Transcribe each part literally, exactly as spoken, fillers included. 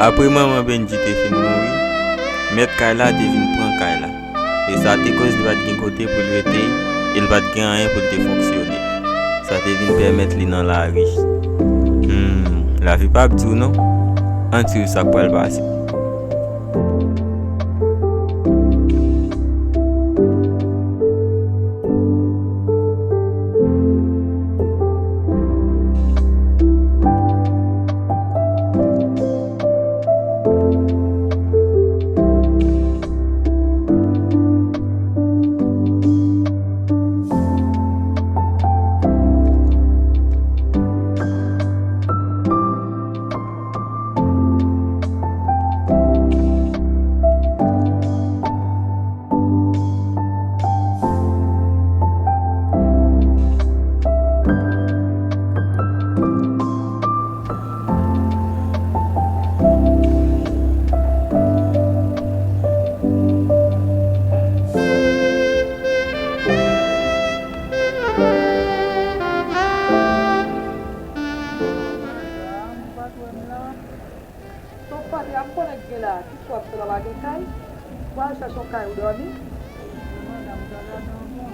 Apre manman Bendji te fin mouri, mèt kay la te vin pran kay la. E sa te koz li pa t gen kote pou l rete, e l pa t gen anyen pou l te fonksyone. Sa te vin pèmèt li nan lari. Hmm, lavi p ap di w non. Ann swiv sa k pral pase. Ton Fadya, m konnen k gen la, kisa w ap fè la, pa gen kay? W al chèche yon kay ou dòmi? Madanm, sa ladan ankò.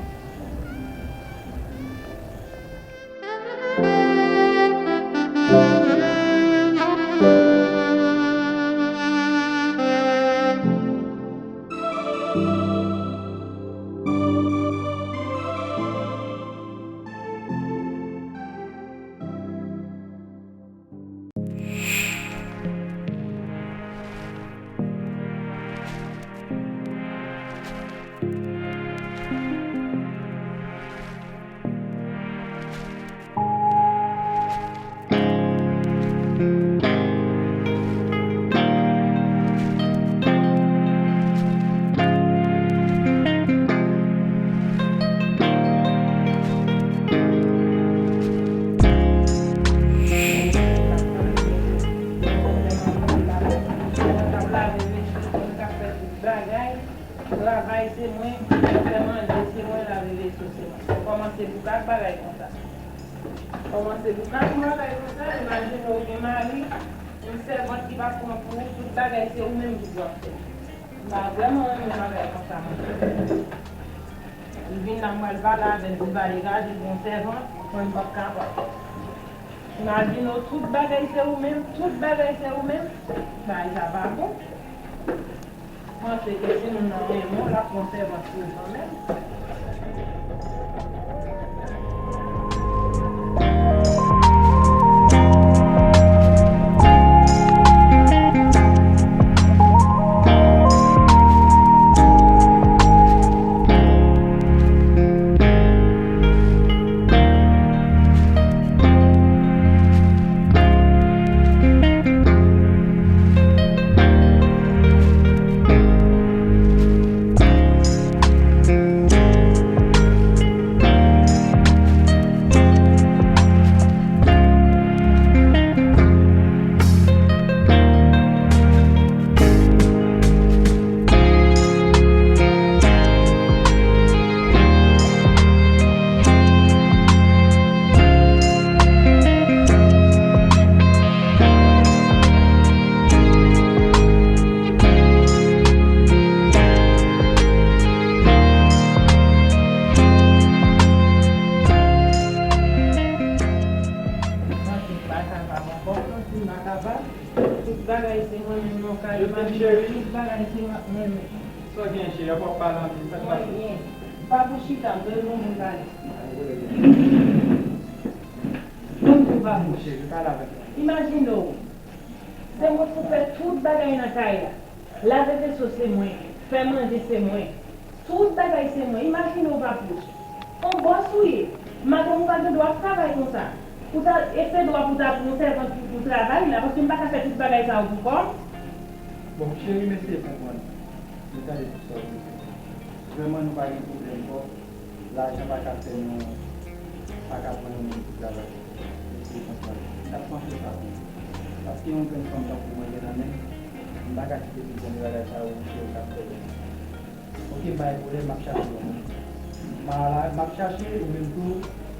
Travay se mwen, fè manje se mwen, lave veso se mwen. Kòmanse bouka ak bagay konsa. Kòmanse bouka ak bagay konsa, imajine w gen mari, yon sèvant ki pa pran pou ou, tout bagay se ou menm ki pou ap fè. M pa vrèman renmen bagay konsa, mwen. Li vin la, m pral pale avè l, li pale gade l, yon sèvant, mwen m p ap kapab. Imajine w, tout bagay se ou menm, tout bagay se ou menm, bagay sa pa bon. Panse ke si moun nan renmen w, l ap pran sèvant pou ou kanmenm. Tout bagay se mwen menm nan kay la, tout bagay se mwen menm. Sa w gen, cheri? Apa w ap pale anpil, sa k pase? Mwen byen. Pa pou chita, m bezwen moun pale. Tankou pa pou cheri, pale avèk mwen. Imajine w, se mwen pou fè tout bagay nan kay la. Lave veso se mwen, fè manje se mwen. Tout bagay se mwen. Imajine w, Papouch. On bòs ou ye. Madanm ou pa gen dwa ap travay konsa. Ou ta, e se dwa pou ta pran yon sèvant pou, pou travay la, paske m pa ka fè tout bagay sa yo pou kò m. Bon, cheri, m eseye konprann. Nou tande tout sa w di. Vrèman, nou pa gen pwoblèm kòb. Lajan pa ka fè nou pa ka pran yon moun pou travay. Eseye konprann. M t ap panse sa tou. Paske yon grenn fanm tankou mwen gen nan men m, m pa ka kite tout jan de bagay sa yo, cheri, k ap fè. Ok, m pa gen pwoblèm, m ap chache yon moun. M a la, m ap chache, ou menm tou,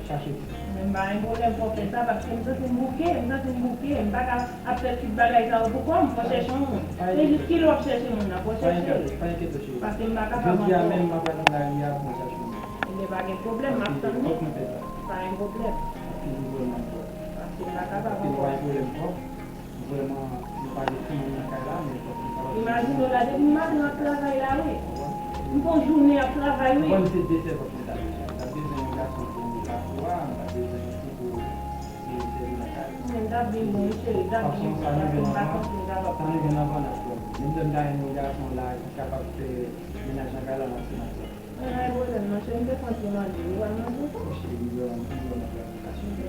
chache pou. Men m pa gen pwoblèm pou w fè sa, paske m santi m bouke, m santi m bouke, m pa ka ap fè tout bagay sa yo pou kò m, fò chèche yon moun. Se jis kilè w ap chèche moun nan, fò chèche l. Pa enkyete w, cheri. Paske m pa kapab ankò. Jodi a menm, m ap ale nan lari a pou mwen chache yon moun. Ebyen, pa gen pwoblèm, m ap tann ou. Fòk nou fè sa. Pa gen pwoblèm. M ap toujou vrèman fò. Paske m pa kapab ankò. Paske nou pa gen pwoblèm twòp. Vrèman, nou pa gen timoun nan kay la, men fòk nou kapab. Imajine w la, depi maten m ap travay la, wi. M fè yon jounen ap travay, wi. Ou konn se de sèvant mwen ta bezwen. M ta bezwen yon gason pou lakou a, m ta bezwen yon fi pou, pou sèvi nan kay la. Men m t ap vin bon, wi, cheri, m t ap vin bon, paske m pa santi m kapab. Sa nou gen nan van n ap pran. Menm lè m ta renmen yon gason la ki kapab fè mennaj nan kay la, m ap fè nan kay la. Mwen pa gen pwoblèm non, cheri, m te konn pou manje, ou pral manje tou? Cheri, m vrèman, m vrèman pral manje.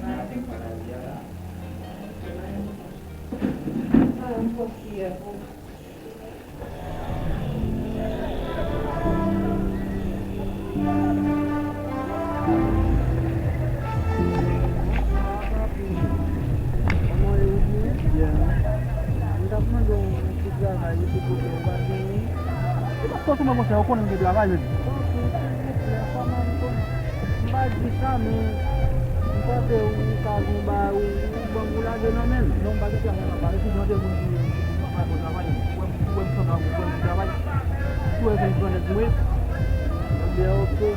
M ap pale a la. Sa m fò kiyè pou. Kòman e ou byen? Byen. M t ap mande w yon ti travay isit kote ou pa genyen. E pa fòseman konsa, ou konnen m gen travay menm. Bon, silvouplè, kòman m konnen? M pa di sa, men m panse ou ka gen yon bagay ou, ou ban m pou lage nan men m. Non, m pa gen travay, papa. E si jan de moun ki, ki pa fè travay, ou wè m, ou wè m sanble ak ou, ou wè m travay. Ou wè m grannèg mwen. Ebyen, oke.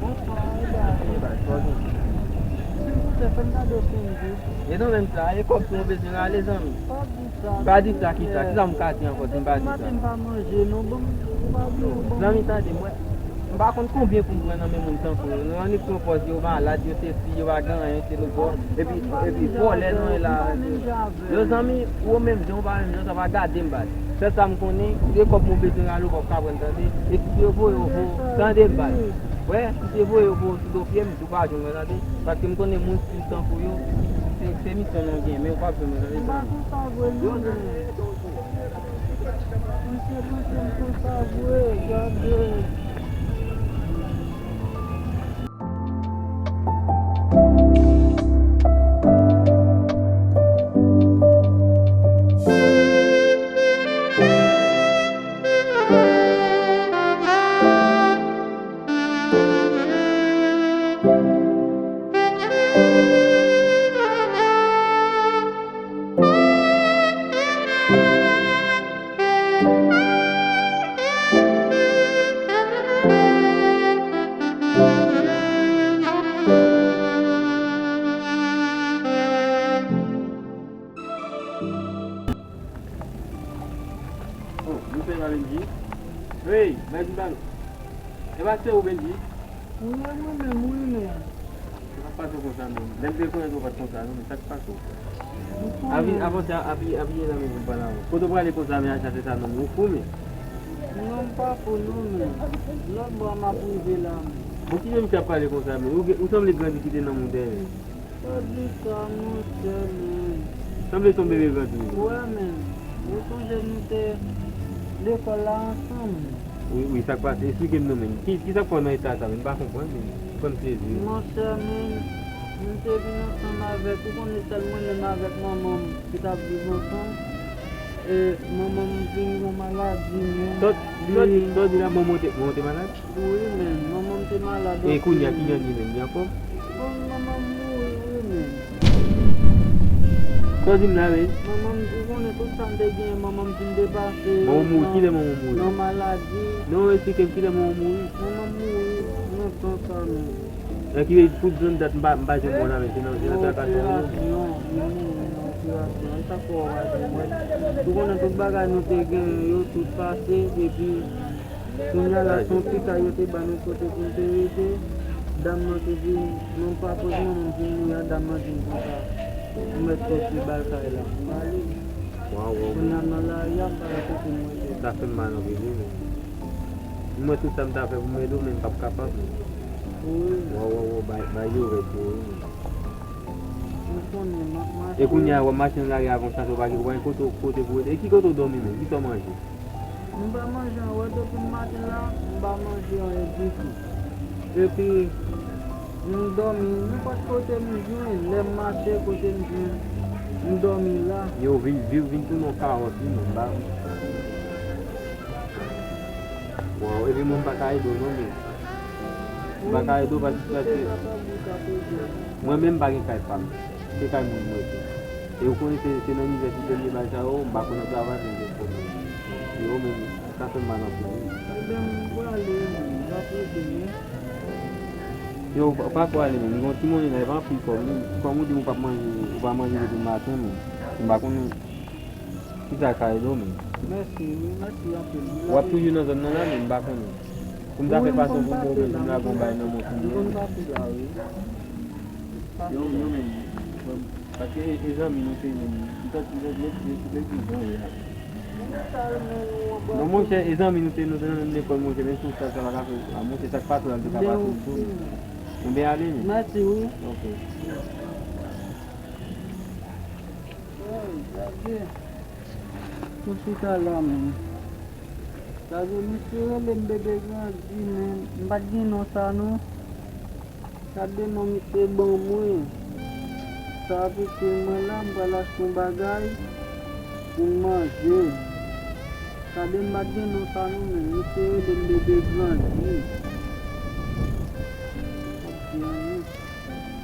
Bonswa, e ba. E ba, sa w gen? Silvouplè, fè m gade w sonje. E non, menm sa, e kòb tou w bezwen rale, zanmi. Pa di sa. Pa di sa, kisa? Kisa m ka di ankò si m pa di sa? Maten m pa manje, non, bon, ou pa bliye, bon. Zanmi, tande, mwen, m pa konn konbyen pou m pran nan men moun tankou yo. Nou annik pran pòz yo malad, yo sesi, yo pa gen anyen, se lòt bò. Epi, epi vòlè nou ye la. Yo zanmi, ou menm jan, ou pa menm jan, sa pa gade m baz. Sèl sa m konnen, si se kòb mwen bezwen rale, ou p ap ka pran l, tande. E si se voye, ou voye, tande m baz. Wè, si se voye, ou voye sou do pye m, ou pa jwenn mwen, tande. Paske m konnen moun stil tankou yo, se, se misyon nou gen, men ou p ap jwenn mwen, tande, zanmi. Yo zanmi. Misye panse m konsa vre, gade. Oh, nou fè sa, Benji? Hey, bay di bal. E pa se ou, Benji? Wi, e mwen menm, wi, men. Sa k pase w konsa, menm? Lè m te konnen w pa t konsa, non, men sa k pase w? Avi, avanse, apiye, apiye nan men pou m pale avè w. Kote w prale konsa, men, a chache sa, non, men ou fou, men. Non, m pa fou, non, men. Lòt bò a m ap rive la, men. Bon, ki jan misye ap pale konsa, men? Ou, ou sanble grandi kite nanm ou dèyè, men. Pa di sa, monchè, men. Sanble se yon bebe grandi, wi. Wè, men. Ou sonje nou te lekòl la ansanm? Wi, wi, sa k pase? Esplike m non, men. Ki, ki sa k fè w nan eta sa, men? M pa konprann, men. Ou fè m sezi, wi. Monchè, men, m te vin ansanm avèk, ou konnen sèl mwen menm avèk manman m ki t ap viv ansanm. E manman m vin yon maladi, men. Sa w di, sa w di la, manman w te, manman w te malad? Wi, men, manman m te malad anpil. E kounye a, ki jan li menm? Li anfòm? Bon, manman m mouri, wi, men. Sa w di m la, men? Manman m, ou konnen tout sa m te genyen, manman m fin depase. Manman w mouri, kilè manman w mouri? Nan maladi. Non, esplike m, kilè manman w mouri? Manman m mouri lontan sa, men. Sa ki vle di tout grann dat m pa, m pa janm wè w la, men se nan, se nan operasyon w mouri? Operasyon, wi, men, operasyon. E sa k fè w pa janm wè? Ou konnen tout bagay nou te genyen yo, tout pase, epi kounye a la, se yon ti kay yo te ba nou kote pou n te rete. Dam nan te di, non, pa koz manman m fin mouri a, dam nan di m konsa, ou mèt sòti ba l kay la. M ale. Waw, waw. Kounye a m nan lari a, m pa gen kote m rete. Sa fè m mal anpil, wi, men. M wè tout sa m ta fè pou m ede w, men m p ap kapab, men. Wi. Waw, waw, waw, bay, bay yo rèd tou, wi. Ou konnen, m ap mache. E kounye a, w ap mache nan lari a konsa, ou pa gen, ou pa gen kote, kote pou rete. E ki kote w dòmi menm? Ki sa w manje? M pa manje anyen, wè, depi m maten la, m pa manje anyen ditou. Epi, m dòmi, nenpòt kote m jwenn, lè m mache, kote m jwenn, m dòmi la. Yo, vi, vi w vin tounen yon kawòt, wi, menm, ba. Waw, epi mwen m pa ka ede w non, men. M pa ka ede w paske, paske mwen menm m pa gen kay pa m. Se kay moun mwen rete. E ou konnen se, se nan mizè ti dènye bagay sa yo, m pa konn nan travay, men m gen pwoblèm. Yo menm, sa fè m mal anpil, wi. Ebyen, m prale, m ap rete, wi. Yo, pa, pa prale, men. M gen yon ti monnen la, e pa anpil kòb, wi. Kòm ou di m ou p ap manje, ou pa manje depi maten, men. M pa konnen. Kisa ka ede w menm? Mèsi, wi, mèsi anpil. W ap toujou nan zòn nan la, men m pa konnen. Pou m ta fè pase yon bon moman, pou m lage yon bay nan men w tou. M konn pase la, wi. Yo, yo menm, paske e, e zanmi nou se menm. M santi zanmi nou se, se, se, se zanmi la. Non, monchè, e zanmi nou se, nou se nan menm lekòl, monchè, menm si w sal sa pa ka fè, a, monchè, sa k pa tou la, l te ka pase l tou. Ebyen, ale, men. Mèsi, wi. Ok. Woy, gade. Mwen chita la, men. Gade, misye rele m Bebe Grandi, men m pa t gen non sa, non. Gade non misye ban mwen. Sa ap itil mwen la, m pral achte yon bagay pou m manje. Gade, m pa t gen non sa, non, men misye rele m Bebe Grandi.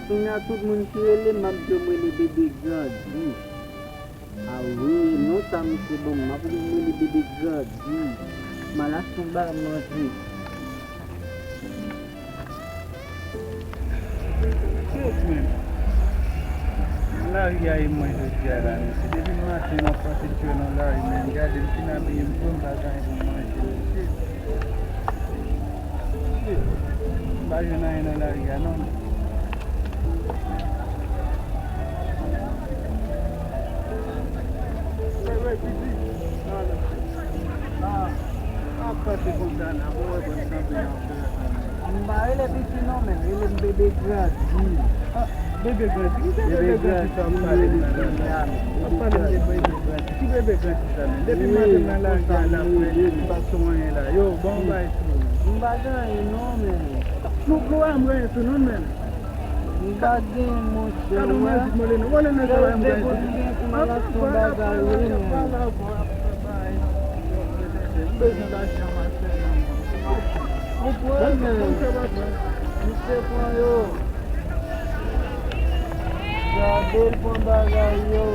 Kounye a, tout moun ki rele m, m ap di yo m rele Bebe Grandi. A wi, non sa misye ban m, m ap rele Bebe Grandi. M al achte yon bagay manje. Kèt, men. Nan lari a, e mwen jodi a la, mesye. Depi maten, m ap pase tchwe nan lari, men. Gade m fin abiye m pran bagay pou m manje, mesye. M pa jwenn anyen nan lari a, non. Mwen wè piti. Ah, ah, pa pase konsa la, mwen wè bon sanble nan frè. M pa rele piti non, men rele m Bebe Grandi. Ah, Bebe Grandi? Ki se Bebe Grandi sa w ap pale m nan la? W ap pale m de Bebe Grandi. Ki Bebe Grandi sa menm? Depi maten nan lari a la, frè, m pa sou anyen la. Yo, bon bay tou. M pa gen anyen non, men. Nou gwo a m gen tou non, men. M pa gen, monchè, wè. Gade yon maji mole non. Wole nan sa wè m gen tou. M bezwen lajan, mache. Ou pran, men. Misye pran yo. Gade l pran bagay yo.